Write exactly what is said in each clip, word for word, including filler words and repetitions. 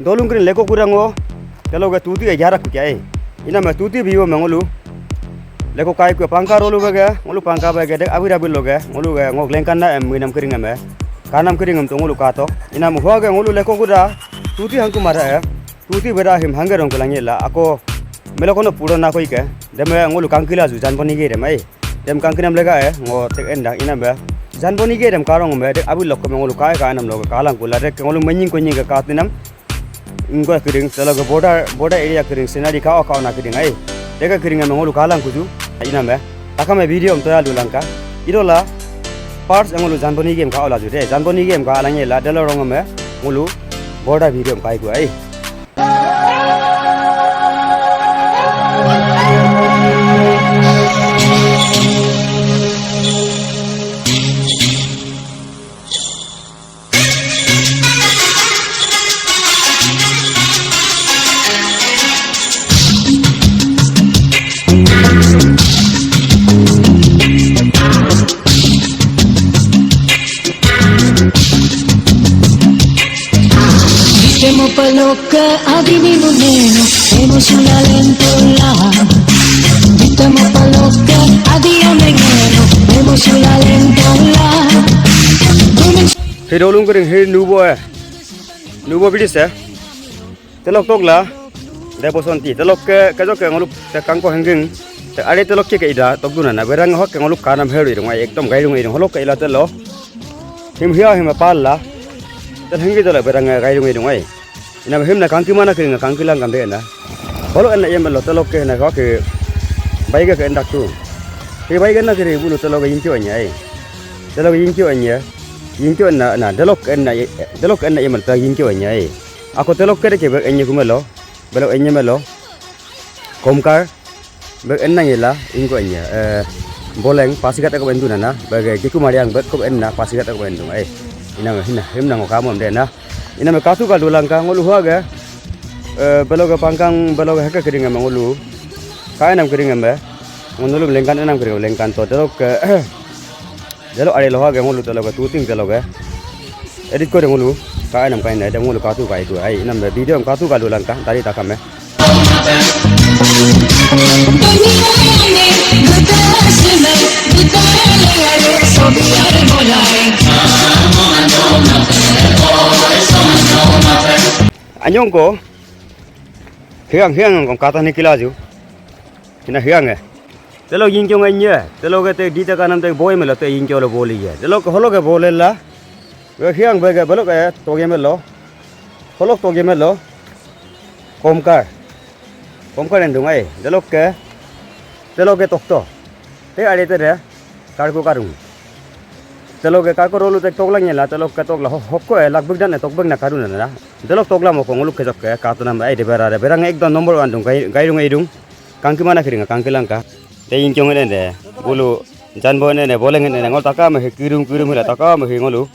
Dolung kering leko kudango, teloge tuti e jarak kukiai. Iname tuti biwo me ngolu. Leko kai kue pangka rolu bege, ngolu pangka bege, dek abir abir loge, ngolu ge ngok lengkan na em minam kering eme. Kanam kering em to ngolu kato. Iname huage ngolu leko kuda, tuti hangku mara e. Tuti beda him hangge rong kulang yela, ako melokono puro na koike. Deme ngolu kangkila ju janboni ge dem ai. Dem kangkinam lega e, ngo tek enda inam be. Janboni ge dem karong be, dek abi lok me ngolu kai kai nam lok kalang kula, dek ngolu menying ko nying ke katinam. Ngo kering, telo ke border, border area kering, scenery kao kao na kering ai. Deka kering me ngolu kalang kuju, inam be. Takame video em toya lulangka. Idola, parts ngolu janboni ge em kao la ju de. Janboni ge em kalang yela, delo rong me, ngolu border video em kai ku ai. Bitemo paloka adini muneno, emo sulalentola. Bitemo paloka adi amengeno, emo sulalentola. Hei dolung kering, hei nubo e. Nubo bidis e. Telok tokla, de bosonti, telok ke, kejok ke ngoluk, te kangko hengging, te are telok ke ke ida, tokduna na, berang hok ke ngoluk kanam heru irung, ai ekdom gairung irung, holok ke ila telo, him hia him pala, tel henggi telo berang gairung irung, ai. Ina him na kangki mana kering, kangki lang kambe na. Holok ena yem lo, telok ke na hok ke, baige ke endak tu. Ke baige na kering, bulu telok ke yingkyo enya, ai. Telok ke yingkyo enya, yingkyo ena, na, telok ena, telok ena yem lo, yingkyo enya, ai. Ako telok kede ke bek enye kumelo, belok enye melo, Komkar, bek enna ngela, ingko enye, eh, Boleng, Pasigat ako bendu nana, bek Geku Mariang, bek ko enna, Pasigat ako bendu, eh, ina me hina, him nango kamu em de na, ina me katu kalu langka, ngolu huage, eh, belok ke pangkang, belok ke heke kering eme ngolu, kaenam kering eme, ngolu lengkan enam kering, lengkan to, telok ke, Delo are loha ge ngolu telo ge tuting telo ge. Edit kore ngolu ka enam kain na, dem ngolu katu kai tu ai, inam be video em katu kalu langka, tari takam e. Anyong ko, hiang hiang ko kata ni kilaju. Hina hiang e. Telo yingkyong enye. Telo ke te dita kanam te boy melo te yingkyong lo boli ye. Telo ke holo ke bole la. Be hiang be ke belok e toge melo. Holok toge melo. Komkar. Komkar endung ai. Telo ke. Telo ke tokto. Te are te de. Karku karung. Telo ke kako rolu tek toklang yela, telo ke tokla ho-, hokko e, lakbek dan e, tokbek na karuna na. Telo tokla moko ngoluk ke jokke, katunam ai de bera de, berang ekdom number one dung, gai, gairung edung. Kangki mana kiringa, kangki langka. Te ingkyong ene de, bulu, janbo ene de, boleng ene de, ngol takam he, kirum, kirum hila takam he ngolu.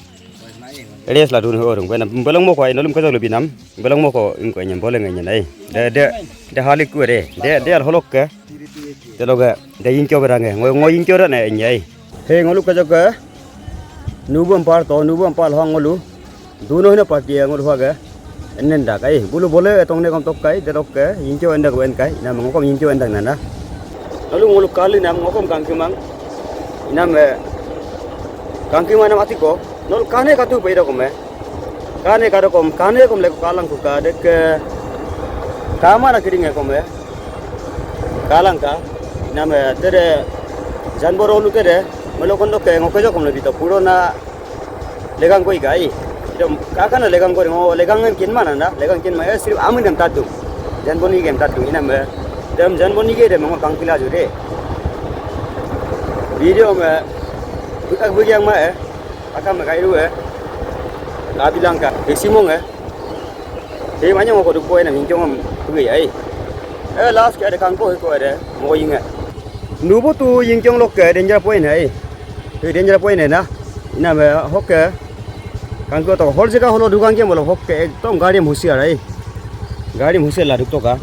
Res la dun he orung, bena, belong moko ai, nolum ke jok lebinam. Belong moko ingko enyem boleng enyen ai. De, de, de halik kue de. De, de al holok ke. Telo ke, de ingkyo berang e. Ngo, ngo ingkyo rane enyai. He ngoluk ke jokke. Nubu empal to, nubu empal hong ngolu. Duno hina party e ngolu hage. Enen dak ai. Bulu bole etong ne kom tok kai, de tok ke. Ingkyo endak wen kai. Ina mengokom ingkyo endak nana. Lalu ngolu kali nam ngokom kangkimang. Ina me kangkimang nam atiko. Nol kane katu pe ida kom e. Kane kado kom, kane kom leko kalang kuka deke. Kama na kiring e kom e. Kalang ka. Iname tede janbor olu tede. Melo kondo ke ngoke jo kom lebito purona legang koi kai. Dem kakana legang koi ngo legang kin mana na, legang kin ma e sirip amin dem tatu. Janboni gem tatu iname. Dem janboni ge dem ngo kangkila ju de. Video me. Bukak bugiang ma e. Aka me kairu e. Kabilangka. Esimong e. He manya ngoko dukpo ena yingkyong am tuge ai. E last ke ada kangko hiko ada mo yinga. Nubo tu yingkyong lokke danger point hai. He danger point ena. Ina me hokke. Kangko to hol jega holo dugang ke molo hokke ekdom gari em husiar ai. Gari em husiar la duktoka.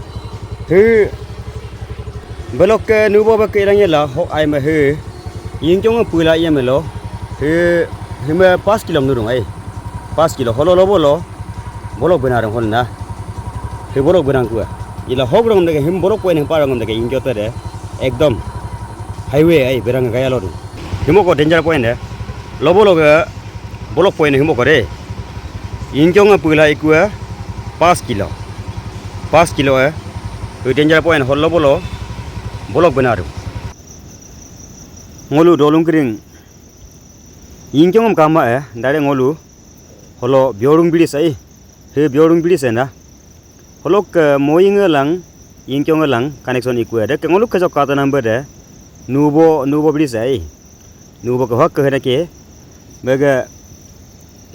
He Belok ke nubo bek ke ilang yela hok ai me he. Yingkyong pula iya melo. He, he me pas kilo nurung ai. Pas kilo holo lo bolo. Bolo benarung hol na. He block berang kua. Ila hok rongem deke him block point him parongem deke ingkyo tere. Ekdom highway ai berang gaya lodu. Himoko danger point de. Lobologe block point himoko de. Ingkyong pula ikue pas kilo. Pas kilo e. He danger point holo bolo block benaru. Ngolu dolung kering. Ingkyong kama e, dare ngolu. Holo biorung bridge ai. He biorung bridge ena. Holok ke moying lang, ingkyong lang connection ikue. Deke ngoluk ke jok kata number de. Nubo, nubo bridge ai. Nubo ke hok ke hena ke. Bege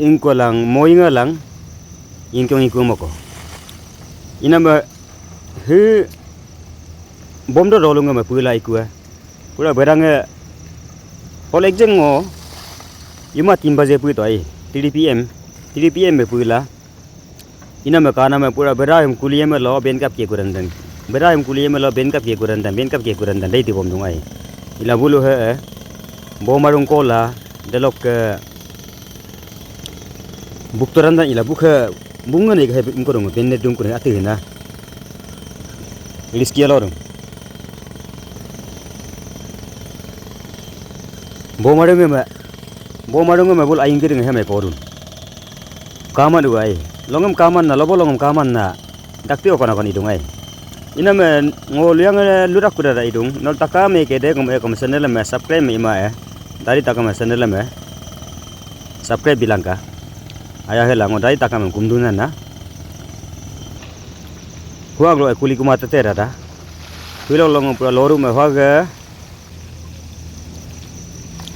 ingko lang, moying lang, ingkyong ikue moko. Iname he bomdo dolung me pula ikue. Pura berange hol ekjeng ngo. Ima timba je pui to ai. Three P M. Three P M me pula. Iname kaname pura bera him kuliye me lo benkap ke kurandang. Bera him kuliye me lo benkap ke kurandang, benkap ke kurandang dai tibom dung ai. Ila bulu he, e. Bo marung kola, delok ke buktorandan ila bukhe, bunga ne ke ingko dung, benne dung kure ati hina. Riski alo dung. Bo marung me, bo marung me bul aing kering he me korun. Kaman uai. Longem kaman na, lobo longem kaman na. Dakti okon akon idung ai. Iname ngo luyang, e, lurak kuda da idung. Nol taka me kede kom, e, kom channel me subscribe me ima e. Dari taka me channel me. Subscribe bilangka. Aya hela ngo dari taka me kumduna na. Huag lo e kuli kuma tete rada. Huilo longo pura loru me huag, e,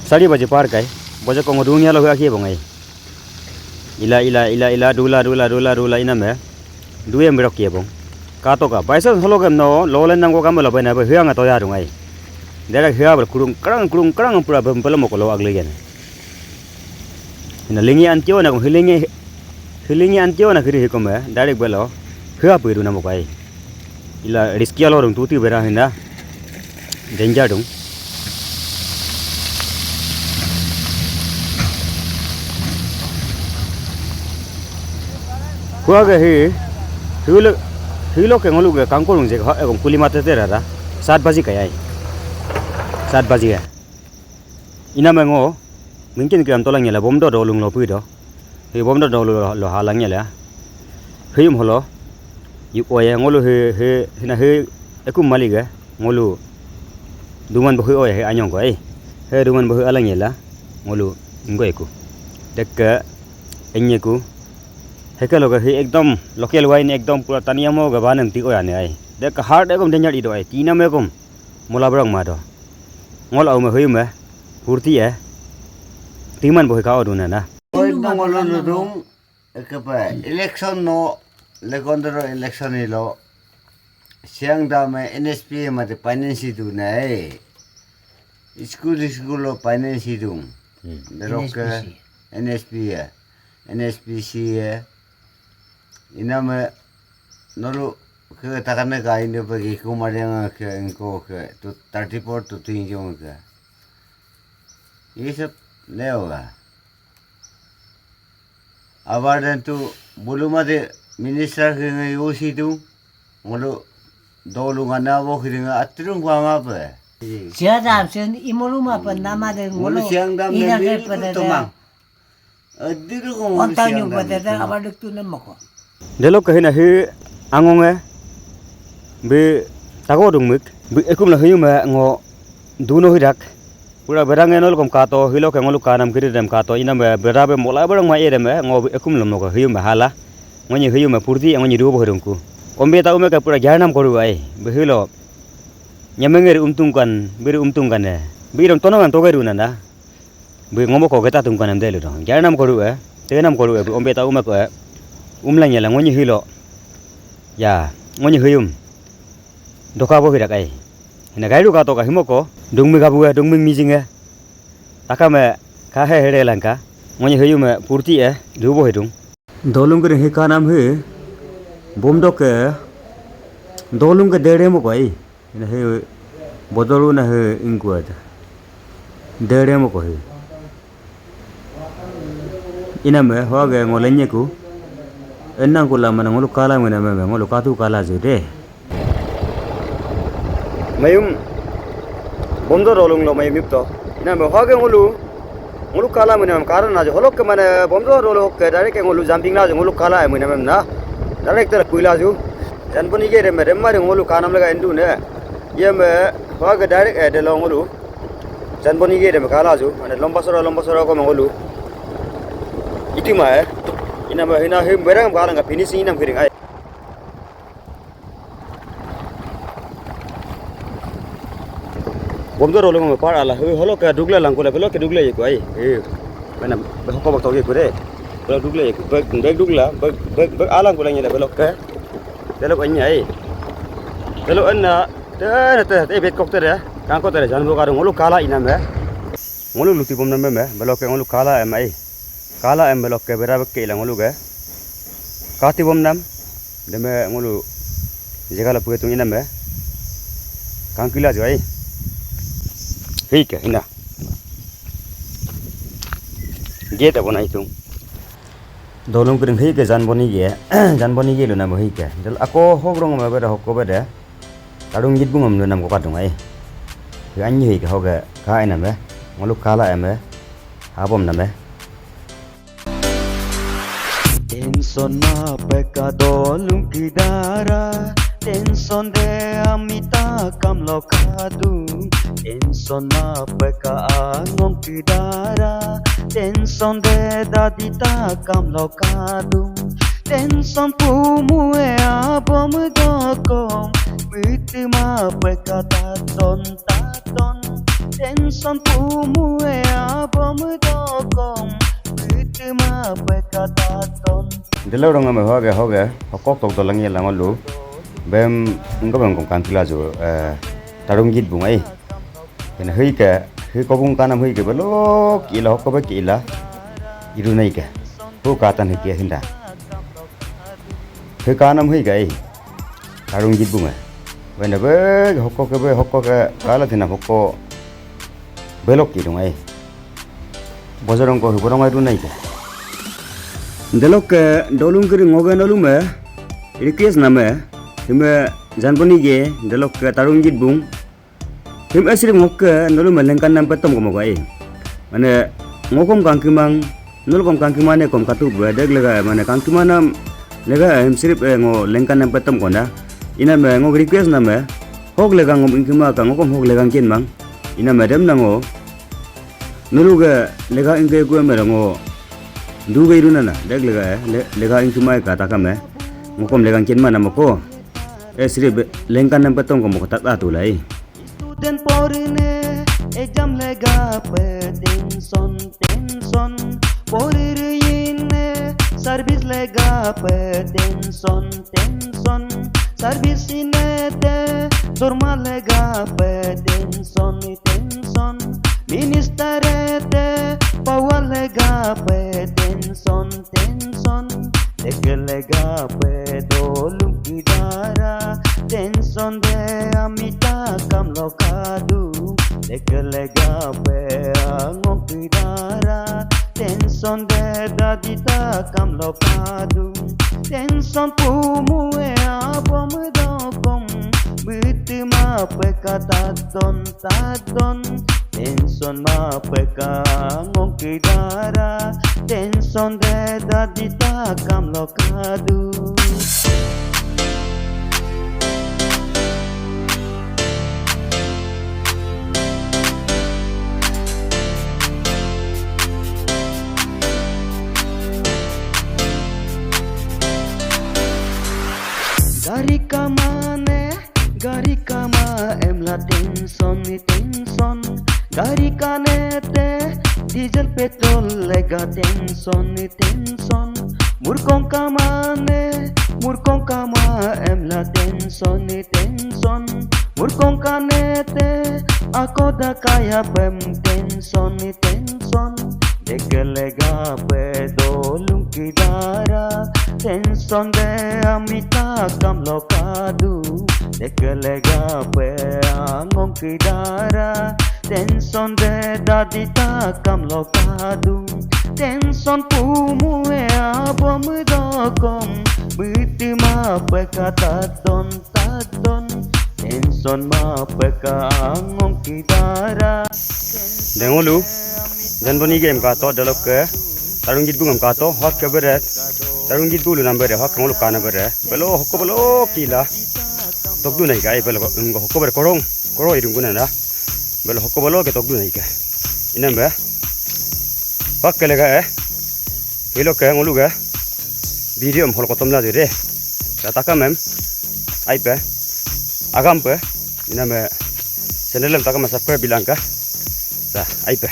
sari baje par kai. Baje kongo dunia lo huag ye bongai. Ila, ila, ila, ila, dula, dula, dula, dula, iname. Duye mirok ye bong. Kato ka, by chance holo kem no, lo len nang ko kam lo bena, be hiang ato ya dung ai. Dera hia ber kurung, kerang, kurung, kerang, pura bem, pelem ko lo agle gene. Ina lingi antio na, hilingi, hilingi antio na kiri hikome, direct belo, hia pe du na mo kai. Ila riski alo dung tuti bera hina. Danger dung. Huage hi, hilo, hilo ke ngolu ke kangkorung je, ha, ekong kulima tete rara. Saat baji kayai. Saat baji ya. Iname ngo, mungkin ke am tolang yela bomdo dolung lo puido. He bomda dolu lo halang yala. Heyum holo. Yuk oya ngolu he, he, hina he, ekum maliga. Ngolu. Duman bohe oya he anyong ko, e. He duman bohe alang yala. Ngolu. Ngo eku. Dekka. Enyeku. Heke loga he ekdom. Local wine ekdom pura taniamo ga banem ti oya ne ai. Dekka hard ekum danger ido ai. Tinam ekum. Mula brang mado. Ngol au me heyum e. Purti e. Timan bohe ka oduna na. Oi, nongolo ludung, ekepe, election no, legondero election ilo, Siang dam e N S P mate finance idu na e. School, school lo finance idung. Hmm. Deroke N S P C. N S P ya. N S P C ya. Iname nolu ke takane ka inde pagi kumariang ke engko ke tu thirty four tu tinjong ke. Ye sab leo ga. Abar dan tu bulu mate minister ke ngai usi tu ngolu dolu ngana bo kiri nga atrung ko ama pe. Siang dam sen imolu ma pe nama de ngolu siang dam ina de pe de tomang. Adiru ko ngolu siang dam. Onta nyu pe de abar dek tu nem mako. Delo kahina hi angonge bi tago dungmik bi ekum la hiyum e ngo duno hidak. Pura berang enol kom kato, hilo ke ngolu kanam kiri dem kato, inam be bera be mola berang ma edem e, ngo ekum lom ko hiyum be hala. Ngonyi hiyum be purti, ngonyi duo bo hidungku. Ombe ta ume ke pura gianam koru ai, be hilo. Nyamengeri umtungkan, beri umtungkan e. Be idom tonongan toge duna na. Be ngomoko geta tungkan em delu dong. Gianam koru e, tenam koru e, be ombe ta ume ko e. Umlang yala ngonyi hilo. Ya, ngonyi hiyum. Doka bo hirak ai. Hina gairu ka toka himoko. Dungmi gabu e, dungmi mijing e. Takame kahe here langka. Ngonyi hiyum e purti e, dubo hidung. Dolung kering hi kanam hi. Bomdok e. Dolung ke dere moko ai. Hina hi bodoru na hi ingkuat. Dere moko hi. Iname hoage ngo lenyeku. Enang kula mana ngolu kala mena meme ngolu katu kala jude. Mayum bomdo dolung lo mayum yupto. Ina me hoge ngolu ngolu kala mena mem karan ajo holok ke mana bomdo dolo ke direct ke ngolu jumping la ngolu kala mena mem na. Direct tera kuila ju. Jan pun ige rem rem mari ngolu kanam lega endu ne. Ye me hoge direct e delo ngolu. Jan boni ge dem kala ju, mane lomba sora lomba sora ko mangolu. Iti ma e. Ina ma hina him berang kala nga finishing inam kiring ai. Bomdo rolo ngam par ala, hu holo ka dugla langkula belo ke dugla yeku ai. Eh. Mana hoko bak toge ku de. Belo dugla yeku, bek bek dugla, bek bek bek alang kula nyela belo ke. Belo anya ai. Belo anna Te, te, te, bet kok tere, kangko tere, jan bo karo ngolu kala inam e. Ngolu luti bomnam meme, belokke ngolu kala em ai. Kala em belokke bera bekke ila ngolu ge. Kati bomnam, deme ngolu jegala pugetung inam e. Kangkila jo ai. Hike, ina. Gate abona itung. Dolung kering hike jan boni ge, jan boni ge lunam hike. Del ako hogrong me beda hokko beda. Tarung git bungam lunam ko kadung ai. Anyi hoi ke hoge ka enam e. Ngolu kala em e. Habom nam e. Tension ma peka dolung kidara. Tension de amita kamlo kadung. Tension ma peka angong kidara. Tension de dadita kamlo kadung. Tension pumu e abom dokom. Bitima peka taton taton. Tension pumu e abom dokom. Bitima peka taton. Delo rong ame hoge hoge hokok tok dolang ye langolu. Bem engko bem kong kantila ju, eh, tarung git bung ai. Kena hui ke, hui kobung kanam hui ke belok ila hokko bek ila. Iru nai ke. Hu katan hui ke hinda. Hui kanam hui ke ai. Tarung git bunga. Wenda be hokko ke be hokko ke kala tina hokko belok ki dung ai. Bojorong ko hu borong ai dung nai ke. Delok ke dolung kiri ngoge nolume. Request name. Hime janponi ge delok ke tarung git bung. Him esri ngokke nolu me lengkan nam petom komo kai. Mane ngokom kangkimang, nolu kom kangkimane kom katu be dek lega mane kangkimanam lega him sirip e ngo lengkan nam petom kona. Ina me ngo request nam e hok lega ngom ingkima ka ngokom hok lega ngkin mang. Ina me dem na ngo nolu ge lega ingke ku me ngo du ge iruna na dek lega e le- lega ingkima ka takame ngokom lega ngkin mana moko. E sirip lengkan nam petom komo tak atu lai. Student porine exam legape tension tension. Porine service legape tension tension. Service inete dorma legape tension tension. Minister ete power legape tension tension. Deke legape dolung kidara tension de amita kamlo kadu. Deke legape angong kidara tension de dadita kamlo kadu. Tension pumu e abom dokom bitima peka taton taton. Tension ma peka ngong kidara. Tension de dadita kamlo kadu. Gari kamane gari kama emla tension ni tension. Gari kanete diesel petrol lega tension ni tension. Murkong kamane murkong kama emla tension ni tension. Murkong kanete ako dakaya pem tension ni tension. Deke legape dolung kidara tension de amita kamlo kadu. Deke legape angong kidara Tension de dadi takam lo kadung. Tension pumu e abo mudokom. Mutima peka tadon tadon. Tension ma peka angong kidara. Dengolu. Dan boni game kato delokke. Tarung git bungam kato. Hot ke beret. Tarung git bulu nam beret. Hot kangolu kana beret. Belo hoko belo kila. Tokdu nai kai belo hoko beret korong. Koro irung kuna na. Belo hoko belo ke tokdu nai ke. Inam be. Pak ke lega e. Hilo ke ngolu ke. Video em hol kotom la dire. Tata kamem. Ai pe. Agam pe. Inam be. Channel em takam subscribe bilang ka. Sa ai pe.